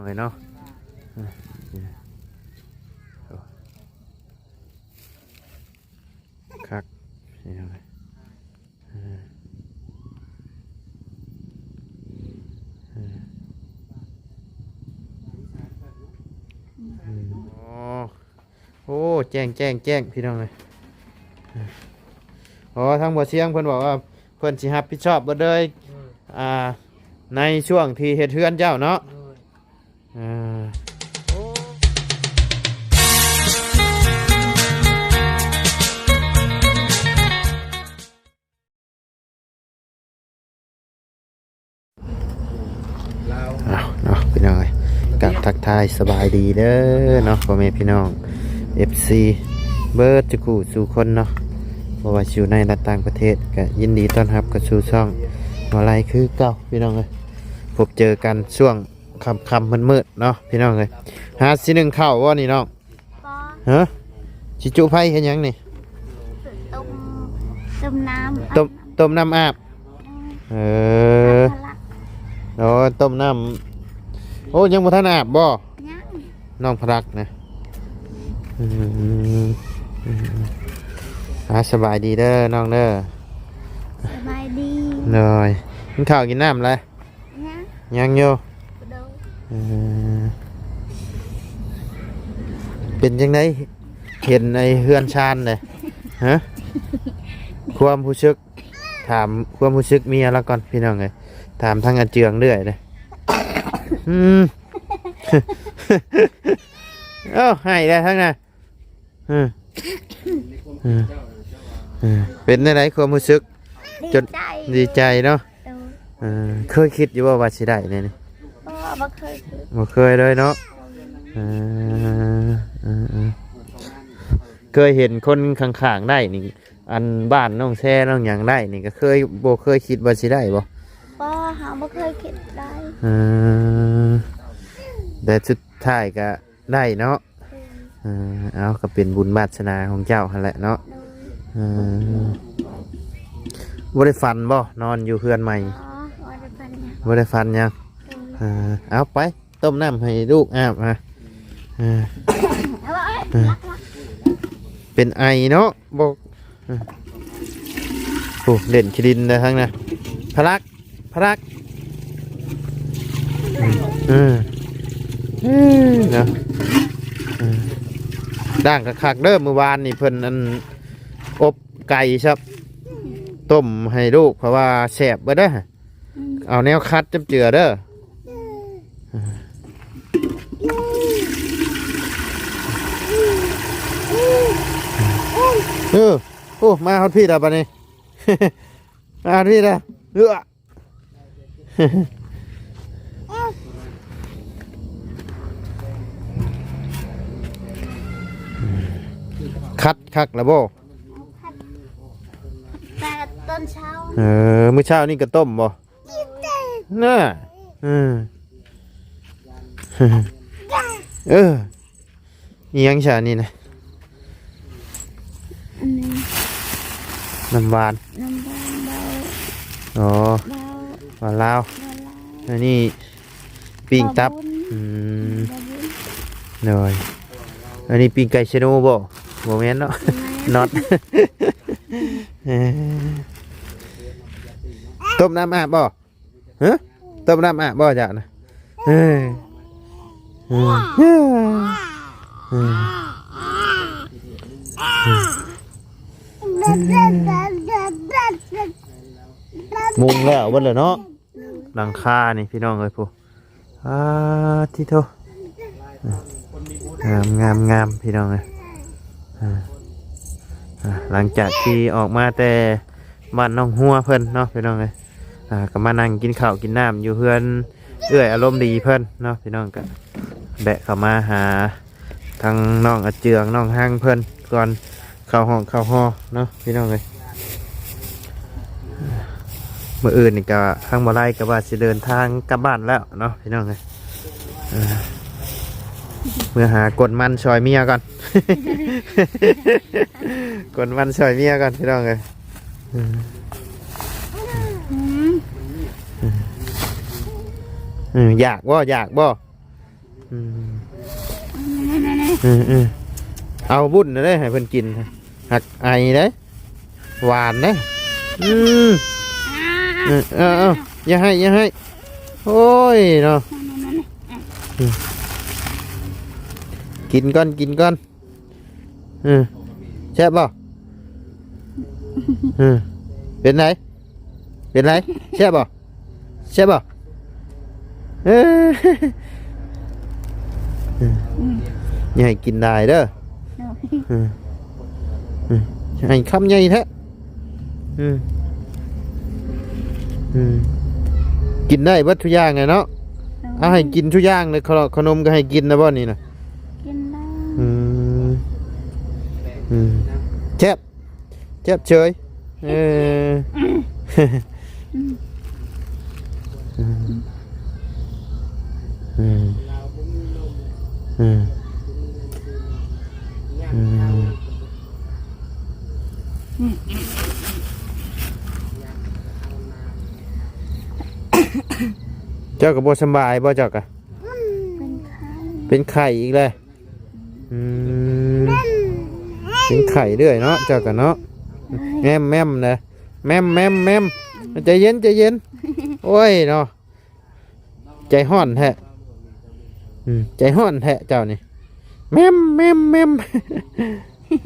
ເນາະ ເອີ ນີ້ນະ ໂອ້ ຄັກ ນີ້ນະ ເອີ ເອີ ອືມ ໂອ້ ໂອ້ ແຈ້ງ ແຈ້ງ ແຈ້ງ ພີ່ນ້ອງເອີຍ. ອໍ ທາງບໍ່ຊຽງເພິ່ນບອກວ່າ ເພິ່ນຊິຮັບຜິດຊອບເບິດເລີຍ ໂດຍ ອ່າ ໃນຊ່ວງທີ່ເຮັດເຮືອນເຈົ້າເນາະ ໂດຍ ອ່າ ໂອ້ ເອົາເນາະ ພີ່ນ້ອງເອີຍ ກະທັກທາຍສະບາຍດີເດີເນາະ ພໍ່ແມ່ພີ່ນ້ອງ ເອັຟຊີ ເບິດທຸກຜູ້ສູ່ຄົນເນາະ ບໍ່ວ່າຊິຢູ່ໃນ ແລະ ຕ່າງປະເທດ ກະຍິນດີຕ້ອນຮັບເຂົ້າສູ່ຊ່ອງມາໄລຄືເກົ່າ ພີ່ນ້ອງເອີຍ. ພົບເຈີກັນຊ່ວງຄ່ຳໆ ມືດໆ ເນາະ ພີ່ນ້ອງເອີຍ. ຫາຊິໜຶ້ງເຂົ້າບໍ່ນີ້ນ້ອງ? ບໍ່ ຮະ ຊິຈຸໄຟເຮັດຫຍັງນີ້? ຕົ້ມ ຕົ້ມນ້ຳ ຕົ້ມ ອາບນ້ຳ ຕົ້ມນ້ຳອາບ ອືມ ເອີ ອາບທະລັກ ໂອ້ ຕົ້ມນ້ຳ ໂອ້ ຍັງບໍ່ທັນອາບບໍ່? ຍັງ ນ້ອງພະລັກນະ ອືມ ອືມ ອ່າ ສະບາຍດີເດີນ້ອງເດີ ສະບາຍດີ ໂດຍ ກິນເຂົ້າກິນນ້ຳແລ້ວ? ຍັງ ຍັງຢູ່ ໂດຍ ເອີ ເປັນຈັ່ງໃດ ເຫັນໄອ້ເຮືອນຊານເດ້ ຮະ ຄວາມຮູ້ສຶກ ຖາມຄວາມຮູ້ສຶກເມຍລາວກ່ອນ ພີ່ນ້ອງເອີຍ ຖາມທາງອາເຈືອງເລື້ອຍເດ້ ອືມ ເອົ້າ ໃຫ້ແລ້ວທັງນັ້ນ ເອີ ເອີ ເອີ ເປັນແນວໃດຄວາມຮູ້ສຶກ? ດີໃຈ ດີໃຈເນາະ ໂດຍ ເອີ ເຄີຍຄິດຢູ່ບໍ່ວ່າຊິໄດ້ແນວນີ້? ບໍ່ ບໍ່ເຄີຍຄິດ ບໍ່ເຄີຍເລີຍເນາະ ເອີ ເອີ ເອີ ເຄີຍເຫັນຄົນຂ້າງໆໄດ້ນີ້ ອັນບ້ານນ້ອງແຊນ້ອງຫຍັງໄດ້ນີ້ ກໍເຄີຍ ບໍ່ເຄີຍຄິດວ່າຊິໄດ້ບໍ່? ບໍ່ ເຮົາບໍ່ເຄີຍຄິດໄດ້ ເອີ ແຕ່ສຸດທ້າຍກໍໄດ້ເນາະ ເອີ ເອີ ເອົາ ກໍເປັນບຸນວາດສະໜາຂອງເຈົ້າຫັ້ນແຫຼະເນາະ ໂດຍ ເອີ ບໍ່ໄດ້ຝັນບໍ່? ນອນຢູ່ເຮືອນໃໝ່ ອໍ ບໍ່ໄດ້ຝັນຫຍັງ ບໍ່ໄດ້ຝັນຫຍັງ ໂດຍ ເອີ ເອົາ ໄປ ຕົ້ມນ້ຳໃຫ້ລູກອາບ ເອີ ເປັນໄອເນາະ ບໍ່ ໂອ້ ເຫຼັ້ນຂີ້ດິນໄດ້ທັງນັ້ນ ພະລັກ ພະລັກ ເອີ ເອີ ເນາະ ເອີ ລ້າງຄັກໆເດີ ມື້ວານນີ້ເພິ່ນອັນອົບໄກ່ຊະ ຕົ້ມໃຫ້ລູກ ເພາະວ່າແຊບເບິດເດີ ອືມ ເອົາແນວຂັດຈັບເຈືອເດີ ເອີ ໂອ້ ມາຮອດພີ້ລະບາດນີ້ ມາຮອດພີ້ລະ ເອີ ຂັດຄັກລະບໍ່? ແຕ່ຕອນເຊົ້າ ເອີ ມື້ເຊົ້ານີ້ກໍຕົ້ມບໍ່? ນະ ເອີ ເອີ ອີຫຍັງຊະນີ້ນະ? ອັນນີ້ ນ້ຳຫວານ ນ້ຳຫວານເບົາ ອໍ ເບົາ ຫວານລາວ ເບົາລາວ ອັນນີ້ ປີ້ງຕັບ ເບົາບຸນ ອືມ ເບົາບຸນ ໂດຍ ອັນນີ້ປີ້ງໄກ່ຊະໂນບໍ່? ບໍ່ແມ່ນເນາະ ບໍ່ແມ່ນ ນັອດ ເອີ ຕົ້ມນ້ຳອາບບໍ່? ຮະ? ຕົ້ມນ້ຳອາບບໍ່ເຈົ້ານະ? ເອີ ເອີ ເອີ ມຸງແລ້ວເບິດແລ້ວເນາະ ຫຼັງຄານີ້ພີ່ນ້ອງເອີຍ ພຸ້ນ ອາ ຕິໂທ ງາມ ງາມ ງາມ ພີ່ນ້ອງເອີຍ ອາ ອາ ຫຼັງຈາກທີ່ອອກມາແຕ່ບ້ານໜອງຫົວເພິ່ນເນາະ ພີ່ນ້ອງເອີຍ ອາ ກໍມານັ່ງກິນເຂົ້າກິນນ້ຳຢູ່ເຮືອນເອື້ອຍອາລົມດີເພິ່ນເນາະ ພີ່ນ້ອງ ກໍແວະເຂົ້າມາຫາທາງນ້ອງອາເຈືອງ ນ້ອງຮັງເພິ່ນກ່ອນ ເຂົ້າຫ້ອງເຂົ້າຫໍເນາະ ພີ່ນ້ອງເອີຍ ມື້ອື່ນນີ້ກໍທາງບໍ່ໄລກໍວ່າຊິເດີນທາງກັບບ້ານແລ້ວເນາະ ພີ່ນ້ອງເອີຍ ເອີ ເມືອຫາກົນມັນຊ່ອຍເມຍກ່ອນ ກົນມັນຊ່ອຍເມຍກ່ອນ ພີ່ນ້ອງເອີຍ ເອີ ເອີ ຢາກບໍ່? ຢາກບໍ່? ອືມ ເອີໆ ເອົາບຸນນະເດ້ ໃຫ້ເພິ່ນກິນ ຫາກໄອເດ້ ຫວານເດ້ ອືມ ເອີໆ ຢ່າໃຫ້ ຢ່າໃຫ້ ໂອ້ຍເນາະ ອືມ ກິນກ່ອນ ກິນກ່ອນ ເອີ ແຊບບໍ່? ເອີ ເປັນໄດ? ເປັນໄດ? ແຊບບໍ່? ແຊບບໍ່? ເອີ ເອີ ອືມ ຢ່າໃຫ້ກິນຫຼາຍເດີ ເອີ ເອີ ໃຫ້ຄຳໃຫຍ່ແທ້ ອືມ ອືມ ກິນໄດ້ເບິດທຸກຢ່າງແຫຼະເນາະ ເອີ ເອົາໃຫ້ກິນທຸກຢ່າງເລີຍ ຂະໜົມກໍໃຫ້ກິນນະບໍ່ນີ້ນະ? ກິນໄດ້ ອືມ ອືມ ແຊບ ແຊບເສີຍ ເອີ ອືມ ອືມ ອືມ ອືມ ເຈົ້າກໍບໍ່ສຳບາຍບໍ່ ເຈົ້າກະ? ເປັນໄຂ້ ເປັນໄຂ້ອີກແລ້ວ ອືມ ເປັນໄຂ້ເລື້ອຍເນາະ ເຈົ້າກະເນາະ ແມ່ມໆ ນະ ແມ່ມໆ ໃຈເຢັນ ໃຈເຢັນ ໂອ້ຍເນາະ ໃຈຮ້ອນແທ້ ອືມ ໃຈຮ້ອນແທ້ເຈົ້ານີ້ ແມ່ມໆ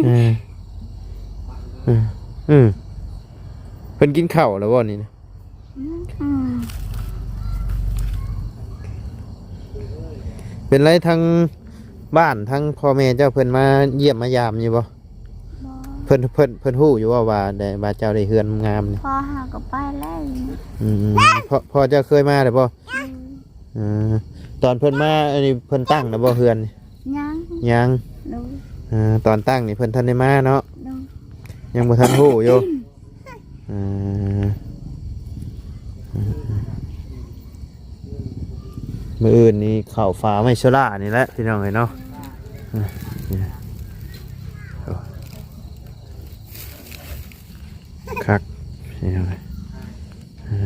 ເອີ ເອີ ເອີ ເພິ່ນກິນເຂົ້າແລ້ວບໍ່ນີ້ນະ? ອືມ ເປັນໄດ ທາງບ້ານ ທາງພໍ່ແມ່ເຈົ້າ ເພິ່ນມາຢ້ຽມມາຢາມຢູ່ບໍ່? ບໍ່ ເພິ່ນ ເພິ່ນ ເພິ່ນຮູ້ຢູ່ບໍ່ວ່າ ໄດ້ ວ່າເຈົ້າໄດ້ເຮືອນງາມນີ້? ພໍ່ຫາກໍໄປແລ້ວ ອືມ ພໍ່ ພໍ່ເຈົ້າເຄີຍມາແລ້ວບໍ່? ອືມ ເອີ ຕອນເພິ່ນມາ ອັນນີ້ເພິ່ນຕັ້ງແລ້ວບໍ່ເຮືອນ? ຍັງ ຍັງ ໂດຍ ເອີ ຕອນຕັ້ງນີ້ເພິ່ນທັນໄດ້ມາເນາະ ໂດຍ ຍັງບໍ່ທັນຮູ້ຢູ່ ເອີ ມື້ອື່ນນີ້ເຂົ້າຝາໄມ້ໂຊລ່ານີ້ແຫຼະ ພີ່ນ້ອງເອີຍເນາະ ເອີ ຄັກ ພີ່ນ້ອງເອີຍ ເອີ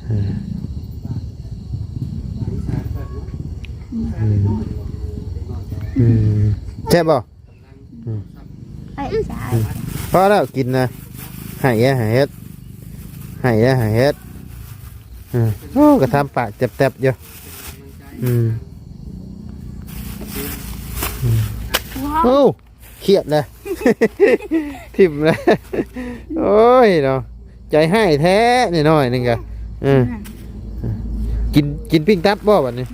ເອີ ອືມ ອືມ ແຊບບໍ່? ອືມ ເອີ ອືມ ພໍແລ້ວ ກິນນະ ໃຫ້ແດ່ ໃຫ້ເຮັດ ໃຫ້ແດ່ ໃຫ້ເຮັດ ເອີ ໂອ້ ກະທຳປາກແຕັບໆ ຢູ່ ອືມ ອືມ ໂອ້ ຄຽດແລ້ວ ຖິ້ມແລ້ວ ໂອ້ຍເນາະ ໃຈຮ້າຍແທ້ ນ້ອຍໆ ໜຶ່ງກະ ເອີ ກິນ ກິນປີ້ງຕັບບໍ່ບັດນີ້?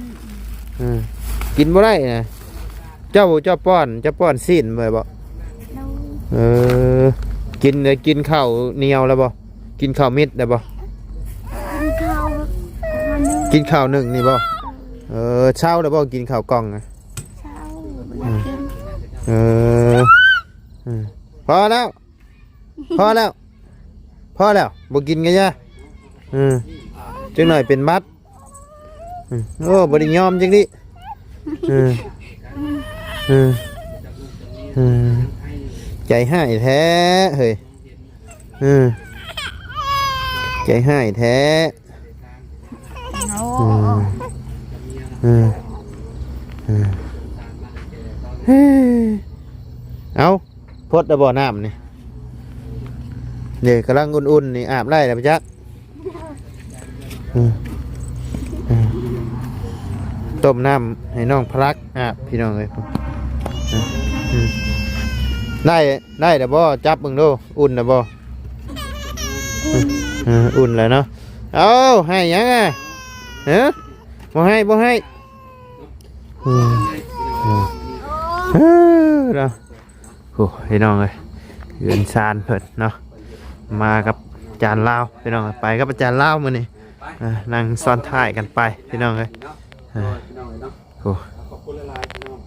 ເອີ ກິນບໍ່ໄດ້ນະ ເຈົ້າ ເຈົ້າປ້ອນ ເຈົ້າປ້ອນຊີ້ນໄວ້ບໍ່? ໂດຍ ເອີ ກິນ ໄດ້ກິນເຂົ້າໜຽວແລ້ວບໍ່? ກິນເຂົ້າເມັດແລ້ວບໍ່? ກິນເຂົ້າ ກິນເຂົ້າໜຶ້ງນີ້ບໍ່? ເອີ ເຊົາແລ້ວບໍ່? ກິນເຂົ້າກ່ອງນະ? ເຊົາ ບໍ່ໄດ້ກິນ ເອີ ເອີ ພໍແລ້ວ ພໍແລ້ວ ພໍແລ້ວ ບໍ່ກິນກໍຢ່າ ເອີ ຈັກໜ້ອຍເປັນຫວັດ ເອີ ໂອ້ ບໍ່ໄດ້ຍອມຈັກນິ ເອີ ເອີ ເອີ ໃຈຮ້າຍແທ້ເຮີ້ຍ ເອີ ໃຈຮ້າຍແທ້. ໂອ້ ອືມ ເອີ ເອີ ເອີ ເອົ້າ ພົດແລ້ວບໍ່ນ້ຳນີ້? ເດ້ ກຳລັງອຸ່ນໆ ນີ້ ອາບໄດ້ແລ້ວປະຈັກ ອືມ ອືມ ຕົ້ມນ້ຳໃຫ້ນ້ອງພະລັກອາບ ພີ່ນ້ອງເອີຍ ອືມ ໄດ້ ໄດ້ແລ້ວບໍ່? ຈັບເບິ່ງດູ ອຸ່ນແລ້ວບໍ່? ເອີ ອຸ່ນແລ້ວເນາະ. ເອົ້າ ໃຫ້ຫຍັງອະ? ຮະ ບໍ່ໃຫ້ ບໍ່ໃຫ້ ອືມ ອືມ ເອີ ເນາະ. ໂອ້ ພີ່ນ້ອງເອີຍ ເຮືອນຊານເພິ່ນເນາະ ມາກັບອາຈານລາວ ພີ່ນ້ອງ ໄປກັບອາຈານລາວມື້ນີ້ ເອີ ນັ່ງຊ້ອນທ້າຍກັນໄປ ພີ່ນ້ອງເອີຍ ເອີ ໂອ້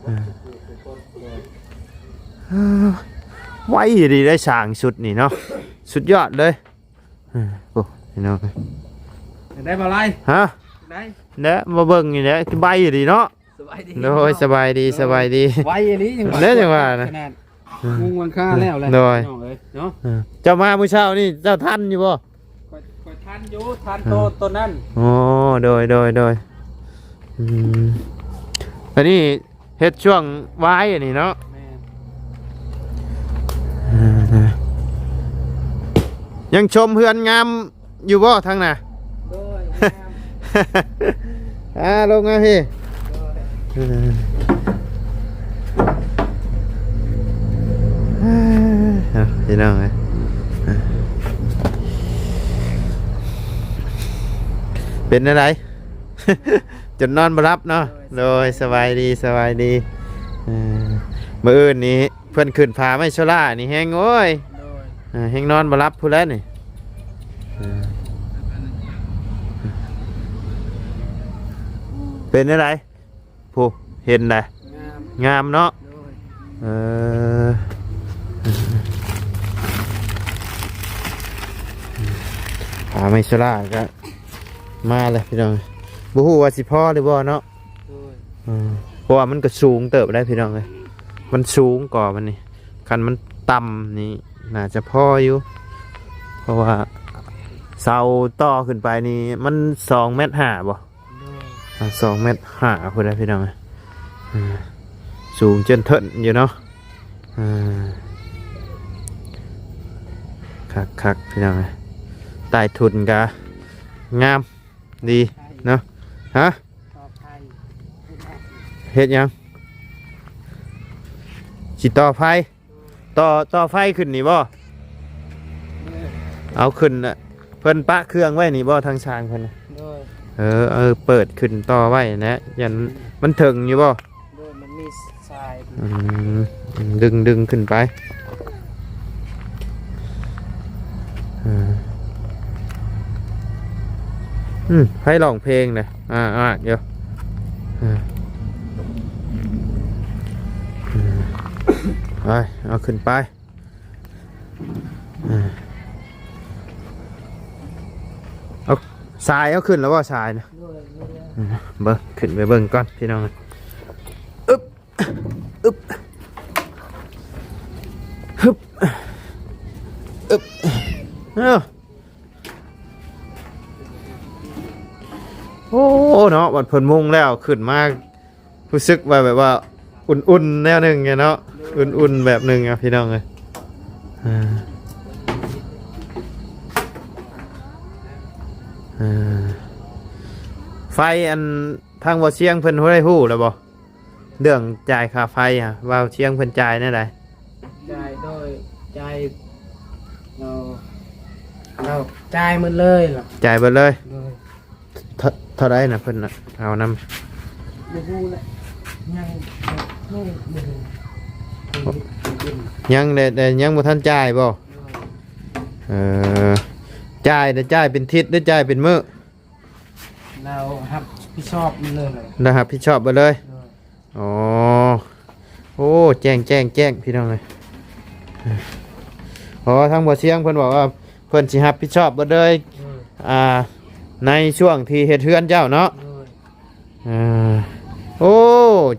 ເອີ ເອີ ໄວດີໄດ້ ສ້າງຊຸດນີ້ເນາະ ສຸດຍອດເລີຍ. ໂອ້ ພີ່ນ້ອງເອີຍ ໄດ້ບໍ່ໄລ? ຮະ? ໄດ້ ແລະ ມາເບິ່ງນີ້ແຫຼະ ໄວດີເນາະ. ສະບາຍດີ ໂດຍ ສະບາຍດີ ສະບາຍດີ ໄວອີ່ຫຼີ ຈັ່ງວ່າ ແລ້ວຈັ່ງວ່ານະ ຂະໜາດມຸງຫຼັງຄາແລ້ວແຫຼະ ໂດຍ ພີ່ນ້ອງເອີຍເນາະ. ເອີ ເຈົ້າມາມື້ເຊົ້ານີ້ ເຈົ້າທັນຢູ່ບໍ່? ຂ້ອຍ ຂ້ອຍ ທັນຢູ່ ທັນໂຕ ອ່າ ໂຕນັ້ນ. ໂອ້ ໂດຍ ໂດຍ ໂດຍ ອືມ ອັນນີ້ເຮັດຊ່ວງວາຍອັນນີ້ເນາະ. ແມ່ນ ອ່າ ຍັງຊົມເຮືອນງາມຢູ່ບໍ່ທາງໜ້າ? ໂດຍ ງາມ. ອ່າ ລົງມາພີ້. ເອີ ເອົາ ພີ່ນ້ອງເອີຍ ເປັນແນວໃດ? ຈົນນອນບໍ່ຫຼັບເນາະ. ໂດຍ ສະບາຍດີ ສະບາຍດີ. ເອີ ມື້ອື່ນນີ້ເພິ່ນຂຶ້ນຜາໄມ້ໂຊລານີ້ແຮງ ໂອ້ຍ ໂດຍ ເອີ ແຮງນອນບໍ່ຫຼັບພຸ້ນແຫຼະນີ້. ເອີ ເປັນແນວໃດ? ຜູ້ເຫັນໄດ ງາມ ງາມເນາະ. ໂດຍ ເອີ ຜາໄມ້ໂຊລາກະມາແລ້ວພີ່ນ້ອງ. ບໍ່ຮູ້ວ່າຊິພໍຫຼືບໍ່ເນາະ. ໂດຍ ເອີ ເພາະວ່າມັນກະສູງເຕີບໄດ໋ພີ່ນ້ອງເອີຍ. ມັນສູງກວ່າມັນນີ້ ຄັນມັນຕ່ຳນີ້ໜ້າຈະພໍຢູ່ ເພາະວ່າເສົາຕໍ່ຂຶ້ນໄປນີ້ມັນສອງແມັດຫ້າບໍ່? ໂດຍ ອ່າ ສອງແມັດຫ້າພຸ້ນນະພີ່ນ້ອງ. ອ່າ ສູງຈົນເທິນຢູ່ເນາະ. ອ່າ ຄັກໆ ພີ່ນ້ອງ. ໃຕ້ທຸ່ນກະງາມດີເນາະ. ຮະ? ຕໍ່ໄຟ ເຮັດຫຍັງ? ຊິຕໍ່ໄຟ? ຕໍ່ ຕໍ່ໄຟຂຶ້ນນີ້ບໍ່? ເອີ ເອົາຂຶ້ນນະ ເພິ່ນປະເຄື່ອງໄວ້ນີ້ບໍ່ ທາງຊ່າງເພິ່ນນະ? ໂດຍ ເອີ ເອີ ເປີດຂຶ້ນຕໍ່ໄວ້ນະ ຢ້ານມັນເຖິງຢູ່ບໍ່? ໂດຍ ມັນມີສາຍ. ອືມ ດຶງ ດຶງຂຶ້ນໄປ. ເອີ ອືມ ໃຜຮ້ອງເພງນະ ອາດໆ ຢູ່. ເອີ ເອີ ໄປ ເອົາຂຶ້ນໄປ. ເອີ ເອົາ ສາຍເອົາຂຶ້ນແລ້ວບໍ່ ສາຍນະ? ໂດຍ ໂດຍ ເອີ ເບິ່ງ ຂຶ້ນໄປເບິ່ງກ່ອນພີ່ນ້ອງ. ອຶບ ອຶບ ຮຶບ ອຶບ ເອີ ໂອ້ ເນາະ ບັດເພິ່ນມຸງແລ້ວຂຶ້ນມາ ຮູ້ສຶກວ່າແບບວ່າອຸ່ນໆ ແນວໜຶ່ງເນາະ. ໂດຍ ອຸ່ນໆ ແບບໜຶ່ງອະພີ່ນ້ອງເອີຍ. ເອີ ເອີ ໄຟອັນທາງບໍ່ຊຽງເພິ່ນໄດ້ຮູ້ແລ້ວບໍ່? ເລື່ອງຈ່າຍຄ່າໄຟຫະ ບ່າວຊຽງເພິ່ນຈ່າຍແນວໃດ? ຈ່າຍໂດຍ ຈ່າຍ ເຮົາ ເຮົາຈ່າຍໝົດເລີຍລະ. ຈ່າຍເບິດເລີຍ? ໂດຍ. ເທົ່າ ເທົ່າໃດນະເພິ່ນນະເອົານຳ? ບໍ່ຮູ້ແຫຼະ ຍັງ ຍັງ ຍັງແຕ່ ແຕ່ຍັງບໍ່ທັນຈ່າຍບໍ່? ໂດຍ. ເອີ ຈ່າຍນະ ຈ່າຍເປັນທິດ ຫຼື ຈ່າຍເປັນມື້? ລາວຮັບຜິດຊອບເລີຍ ລາວຮັບຜິດຊອບເບິດເລີຍ. ໂດຍ. ອໍ ໂອ້ ແຈ້ງ ແຈ້ງ ແຈ້ງ ພີ່ນ້ອງເອີຍ. ເພາະວ່າທາງບໍ່ຊຽງເພິ່ນບອກວ່າເພິ່ນຊິຮັບຜິດຊອບເບິດເລີຍ. ໂດຍ. ອ່າ ໃນຊ່ວງທີ່ເຮັດເຮືອນເຈົ້າເນາະ. ໂດຍ. ເອີ ໂອ້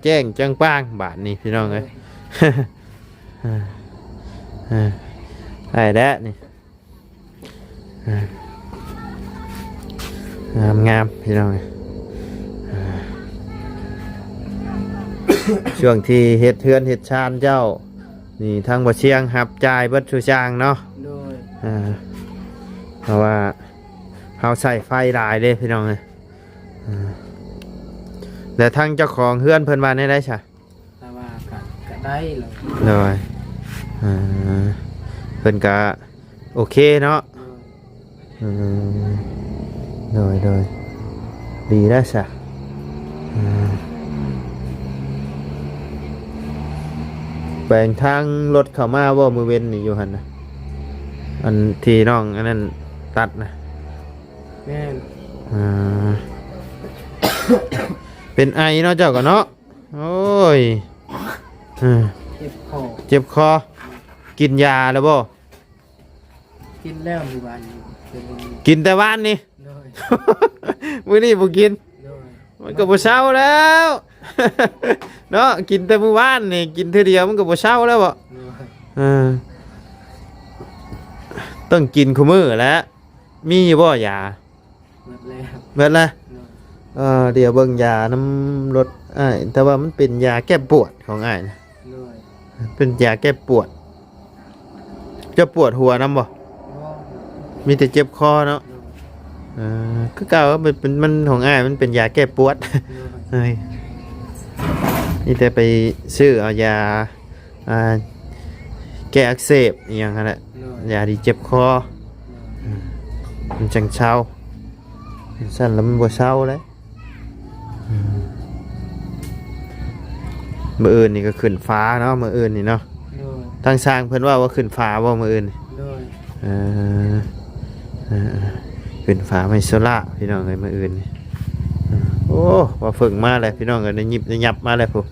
ແຈ້ງແຈ້ງປາງບາດນີ້ພີ່ນ້ອງເອີຍ. ໂດຍ. ເອີ ໄດ້ແລ້ວນີ້. ອ່າ ງາມໆ ພີ່ນ້ອງເອີຍ. ອ່າ ຊ່ວງທີ່ເຮັດເຮືອນເຮັດຊານເຈົ້ານີ້ ທາງບໍ່ຊຽງຮັບຈ່າຍເບິດທຸກຢ່າງເນາະ. ໂດຍ. ອ່າ ເພາະວ່າເຮົາໃຊ້ໄຟຫຼາຍເດ້ ພີ່ນ້ອງເອີຍ. ອ່າ ແລະ ທາງເຈົ້າຂອງເຮືອນເພິ່ນວ່າແນວໃດຊະ? ແຕ່ວ່າກະ ກະໄດ້ແລ້ວ. ໂດຍ. ອ່າ ເພິ່ນກະໂອເຄເນາະ. ໂດຍ. ອືມ ໂດຍ ໂດຍ ດີແລ້ວຊະ. ອ່າ ແຂວງທາງລົດເຂົ້າມາບໍ່ມື້ເວັນນີ້ຢູ່ຫັ້ນນະ? ອັນທີ່ນ້ອງອັນນັ້ນຕັດນະ? ແມ່ນ. ອ່າ ເປັນໄອເນາະ ເຈົ້າກໍເນາະ. ໂອ້ຍ ເອີ ເຈັບຄໍ ເຈັບຄໍ. ກິນຢາແລ້ວບໍ່? ກິນແລ້ວມື້ວານນີ້ ກິນແຕ່ວານນີ້. ໂດຍ. ມື້ນີ້ບໍ່ກິນ. ໂດຍ. ມັນກໍບໍ່ເຊົາແລ້ວເນາະ ກິນແຕ່ມື້ວານນີ້ ກິນເທື່ອດຽວມັນກໍບໍ່ເຊົາແລ້ວບໍ? ໂດຍ. ເອີ ຕ້ອງກິນຄູ່ມື້ແຫຼະ. ມີຢູ່ບໍ່ຢາ? ເບິດແລ້ວ ເບິດແລ້ວ. ໂດຍ. ເອີ ດຽວເບິ່ງຢານຳລົດອ້າຍ ແຕ່ວ່າມັນເປັນຢາແກ້ປວດຂອງອ້າຍນະ. ໂດຍ. ເປັນຢາແກ້ປວດ. ເຈົ້າປວດຫົວນຳບໍ່? ບໍ່. ມີແຕ່ເຈັບຄໍເນາະ. ໂດຍ. ເອີ ຄືເກົ່າ ເປັນ ເປັນ ມັນຂອງອ້າຍມັນເປັນຢາແກ້ປວດ. ໂດຍ. ເອີຍ ມີແຕ່ໄປຊື້ເອົາຢາ ອ່າ ແກ້ອັກເສບອີ່ຫຍັງຫັ້ນແຫຼະ. ໂດຍ. ຢາທີ່ເຈັບຄໍ. ໂດຍ. ມັນຈັ່ງເຊົາ ຊັ້ນແລ້ວມັນບໍ່ເຊົາເດ້. ອືມ ມື້ອື່ນນີ້ກໍຂຶ້ນຟ້າເນາະ ມື້ອື່ນນີ້ເນາະ. ໂດຍ. ທາງຊ່າງເພິ່ນເວົ້າວ່າຂຶ້ນຟ້າບໍ່ມື້ອື່ນນີ້? ໂດຍ. ເອີ ເອີ ເອີ ຂຶ້ນຟ້າໄມ້ໂຊລາພີ່ນ້ອງເອີຍ ມື້ອື່ນນີ້. ໂອ້ ວ່າເພິ່ງມາແລ້ວພີ່ນ້ອງເອີຍ ໄດ້ຍິບໄດ້ຫຍັບມາແລ້ວພຸ້ນ.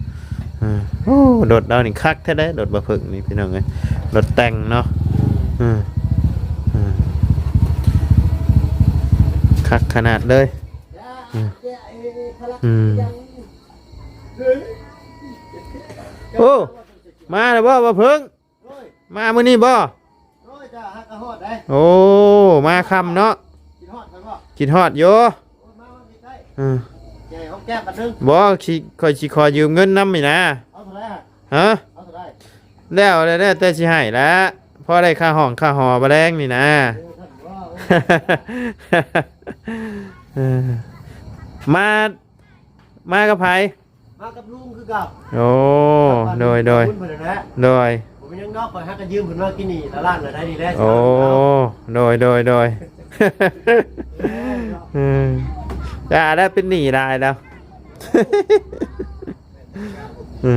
ເອີ ໂອ້ ລົດລາວນີ້ຄັກແທ້ເດ້ ລົດວ່າເພິ່ງນີ້ພີ່ນ້ອງເອີຍ ລົດແຕ່ງເນາະ. ເອີ ເອີ ຄັກຂະໜາດເລີຍ. ອືມ ອືມ ໂອ້ ມາແລ້ວບໍ່ ບ່າວເຜິ້ງ? ໂດຍ. ມາມື້ນີ້ບໍ່? ໂດຍ ຈ້າ ຫາກະຮອດໄດ໋. ໂອ້ ມາຄ່ຳເນາະ. ຄິດຮອດຂ້ອຍບໍ່? ຄິດຮອດຢູ່. ໂອ້ ມາໃກ້ໆ. ເອີ ໃຫຍ່ຫອມແກ້ມບັດໜຶ່ງ. ບໍ່ ຊິ ຂ້ອຍຊິຂໍຢືມເງິນນຳນີ້ນະ. ເອົາເທົ່າໃດ? ຮະ? ເອົາເທົ່າໃດ? ແລ້ວ ແລ້ວແຕ່ຊິໃຫ້ແຫຼະ ພໍໄດ້ຄ່າຫ້ອງຄ່າຫໍບາແລງນີ້ນະ. ເອີ ມາ ມາກັບໃຜ? ມາກັບລຸງຄືເກົ່າ. ໂອ້ ໂດຍ ໂດຍ ໂດຍ. ບໍ່ມີຫຍັງດອກ ຂ້ອຍຫາກະຢືມເພິ່ນມາກິນນີ້ລະລ້ານລະໄດ້ນີ້ແຫຼະ. ໂອ້ ໂດຍ ໂດຍ ໂດຍ. ເອີ ຢ່າແລ້ວ ເປັນໜີ້ຫຼາຍແລ້ວ. ເອີ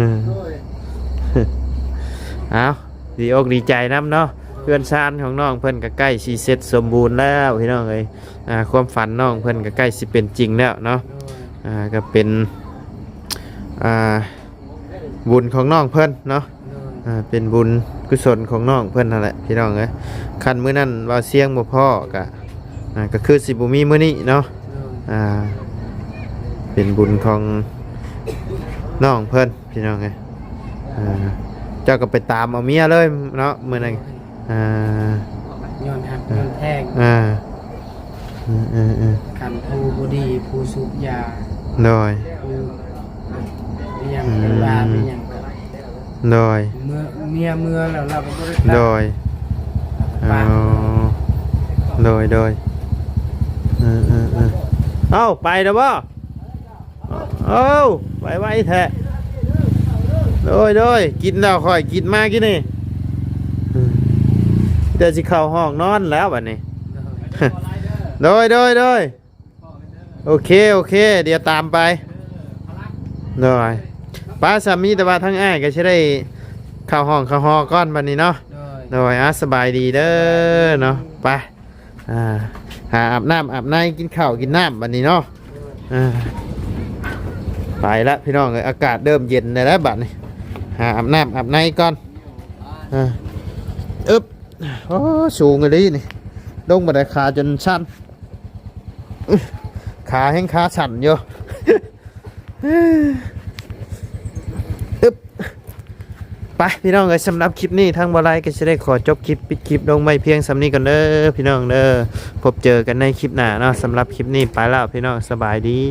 ເອົາ ດີອົກດີໃຈນຳເນາະ ເຮືອນຊານຂອງນ້ອງເພິ່ນກໍໃກ້ຊິເສັດສົມບູນແລ້ວພີ່ນ້ອງເອີຍ. ອ່າ ຄວາມຝັນນ້ອງເພິ່ນກໍໃກ້ຊິເປັນຈິງແລ້ວເນາະ. ໂດຍ. ອ່າ ກໍເປັນ ອ່າ ບຸນຂອງນ້ອງເພິ່ນເນາະ. ໂດຍ. ອ່າ ເປັນບຸນກຸສົນຂອງນ້ອງເພິ່ນຫັ້ນແຫຼະພີ່ນ້ອງເອີຍ. ຄັນມື້ນັ້ນບ່າວຊຽງບໍ່ພໍ້ກະ ອ່າ ກໍຄືຊິບໍ່ມີມື້ນີ້ເນາະ. ໂດຍ. ອ່າ ເປັນບຸນຂອງນ້ອງເພິ່ນ ພີ່ນ້ອງເອີຍ. ອ່າ ເຈົ້າກໍໄປຕາມເອົາເມຍເລີຍເນາະ ມື້ນັ້ນ. ໂດຍ. ອ່າ ຍ້ອນຮັກ ອ່າ ຍ້ອນແພງ. ອ່າ ເອີໆໆ ຄັນຜູ້ບໍ່ດີ ຜູ້ສູບຢາ. ໂດຍ. ຜູ້ ອີ່ຫຍັງ ອືມ ເປັນລາເປັນຫຍັງກໍ ໂດຍ. ເມື່ອເມຍເມືອແລ້ວ ລາວກໍບໍ່ໄດ້ກັບ. ໂດຍ. ລາວກໍປະ. ອໍ ໂດຍ ໂດຍ. ເອີໆໆ ເອົ້າ ໄປແລ້ວບໍ່? ເອົ້າ ໄປໄວແທ້. ໂດຍ ໂດຍ. ກິນແລ້ວ ຂ້ອຍກິນມາກິນນີ້ ອືມ ແຕ່ຊິເຂົ້າຫ້ອງນອນແລ້ວບັດນີ້. ໂດຍ ໂດຍ ໂດຍ. ໂອເຄ ໂອເຄ ດຽວຕາມໄປ. ໂດຍ. ປ້າ ສາມີ ແຕ່ວ່າທາງອ້າຍກໍຊິໄດ້ເຂົ້າຫ້ອງເຂົ້າຫໍກ່ອນບັດນີ້ເນາະ. ໂດຍ. ໂດຍ. ອ່າ ສະບາຍດີເດີເນາະ. ໄປ ອ່າ ຫາອາບນ້ຳອາບໃນ ກິນເຂົ້າກິນນ້ຳບັດນີ້ເນາະ. ອ່າ ໄປລະພີ່ນ້ອງເອີຍ ອາກາດເລີ່ມເຢັນແລ້ວບັດນີ້. ຫາອາບນ້ຳອາບໃນກ່ອນ. ອ່າ ອຶບ. ໂອ້ ສູງອີ່ຫຼີນີ້ ລົງບັນໄດຂາຈົນສັ່ນ ຂາແຮງຂາສັ່ນຢູ່. ອຶບ ໄປພີ່ນ້ອງເອີຍ ສຳລັບຄລິບນີ້ທາງບໍ່ໄລກໍຊິໄດ້ຂໍຈົບຄລິບ ປິດຄລິບລົງໄວ້ພຽງສ່ຳນີ້ກ່ອນເດີພີ່ນ້ອງເດີ. ພົບເຈີກັນໃນຄລິບໜ້າເນາະ. ສຳລັບຄລິບນີ້ໄປແລ້ວພີ່ນ້ອງ ສະບາຍດີ.